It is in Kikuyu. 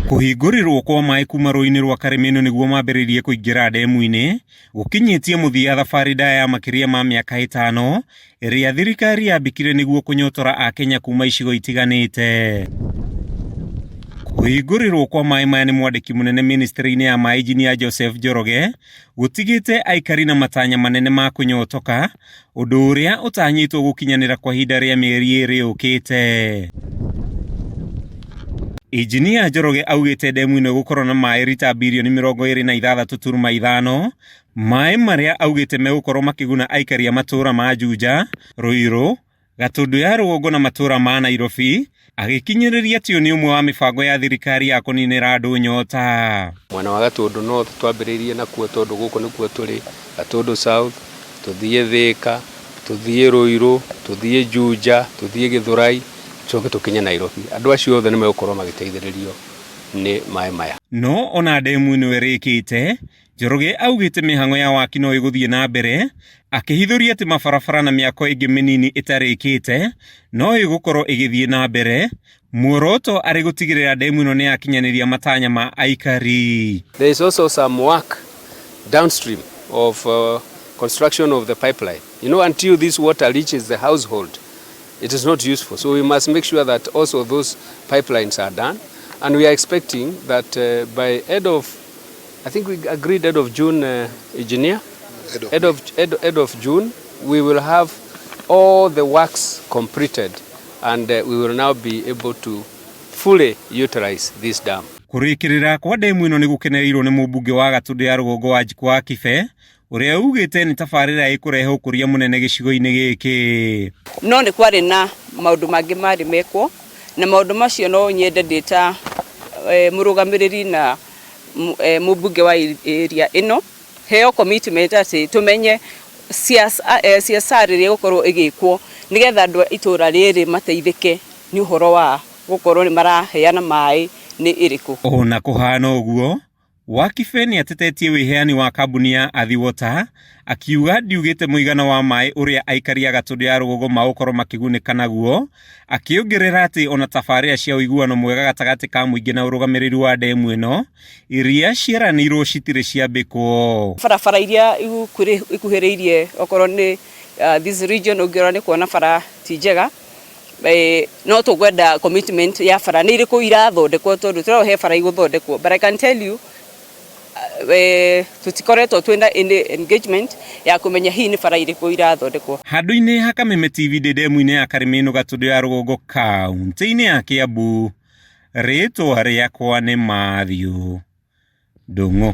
Kũhingũrĩrwo kwa maĩ kuma rũĩ-inĩ rwa Karĩmĩnũ nĩguo mambĩrĩrie kũingĩra ndemu-inĩ gũkinyĩtie mũthia thabarĩ ndaya ya makĩria ma mĩaka ĩtano ĩrĩa thirikari yambĩkire nĩguo kũnyotora Akenya kuma icigo itiganĩte. Kũhingũrĩrwo kwa maĩ maya nĩ mwandĩki mũnene ministry-inĩ ya maĩ Injinia Joseph Njoroge gũtigĩte aikari na matanya manene ma kũnyotoka, ũndũ ũrĩa ũtanyĩtwo gũkinyanĩra kwa ihinda rĩa mĩeri ĩrĩ yũkĩte. Injinia Njoroge augĩte ndemu ĩno ĩgũkorwo na maĩ rita birioni 26.5, maĩ marĩa augĩte megũkorwo makĩguna aikari a matũũra ma Juja, Ruiru, Gatũndũ ya rũgongo na matũũra ma Nairobi, agĩkinyĩrĩria atĩ ũyũ nĩ ũmwe wa mĩbango ya thirikari ya kũninĩra andũ nyota. Mwena wa Gatũndũ North twambĩrĩirie nakuo tondũ gũkũ nĩkuo tũrĩ, Gatũndũ South, tũthiĩ Thĩka, tũthiĩ Ruiru, tũthiĩ Juja, tũthiĩ Gĩthũrai, tũcoke tũkinye Nairobi. Andũ acio othe nĩ megũkorwo magĩteithĩrĩrio nĩ maĩ maya. No ona ndemu ĩno ĩrĩkĩte, Njoroge augĩte mĩhang'o ya waki no ĩgũthiĩ na mbere, akĩhithũria atĩ mabarabara na mĩako ĩngĩ mĩnini ĩtarĩkĩte no ĩgũkorwo ĩgĩthiĩ na mbere, muoroto arĩ gũtigĩrĩra ndemu ĩno nĩ yakinyanĩria matanya ma aikari. There is also some work downstream of construction of the pipeline. You know, until this water reaches the household, it is not useful. So we must make sure that also those pipelines are done. And we are expecting that by end of, I think we agreed end of June, engineer? End of June, we will have all the works completed and we will now be able to fully utilize this dam. Kũrĩkĩrĩra kwa ndemu ĩno nĩ gũkenereirwo nĩ mũmbunge wa Gatũndũ ya rũgongo Wanjikũ wa Kibe, ũrĩa ugĩte nĩ tabarĩra ĩkũrehe ũkũria mũnene gĩcigo-inĩ gĩkĩ. No nĩ kwarĩ na maũndũ mangĩ marĩ mekwo, na maũndũ macio no nyende ndĩ ta mũrũgamĩrĩri na mũmbunge wa area ĩno heo commitment atĩ tũmenye CSR ĩrĩa ĩgũkorwo ĩgĩkwo nĩgetha andũ a itũra rĩrĩ mateithĩke nĩ ũhoro wa gũkorwo nĩ maraheana maĩ nĩ ĩrĩkũ. Ona kũhana ũguo, Wakibe nĩ atetetie wĩheani wa kambuni ya Athi Water, akiuga ndiugĩte mũigana wa maĩ ũrĩa aikari a Gatũndũ ya rũgongo magũkorwo makĩgunĩka naguo, akĩongerera atĩ ona tabarĩra cia ũiguano mwega gatagatĩ ka mũingĩ na ũrũgamĩrĩri wa ndemu ĩno iria ciĩranĩirwo citirĩ ciambĩkwo. Barabara iria ikuhĩrĩirie okorwo nĩ this region ũngĩrora nĩ kuona bara ti njega. No tũkwenda commitment ya bara nĩ irĩkũ irathondekwo tondũ tũrona he bara igũthondekwo, but I can tell you tũtikoretwo twĩna any engagement ya kũmenya hihi nĩ bara irĩkũ irathondekwo. Handũ-inĩ ha Kameme TV ndĩ ndemu-inĩ ya Karĩmĩnũ Gatũndũ ya rũgongo kaunti-inĩ ya Kiambu, rĩtwa rĩakwa nĩ Matthew Ndung'u.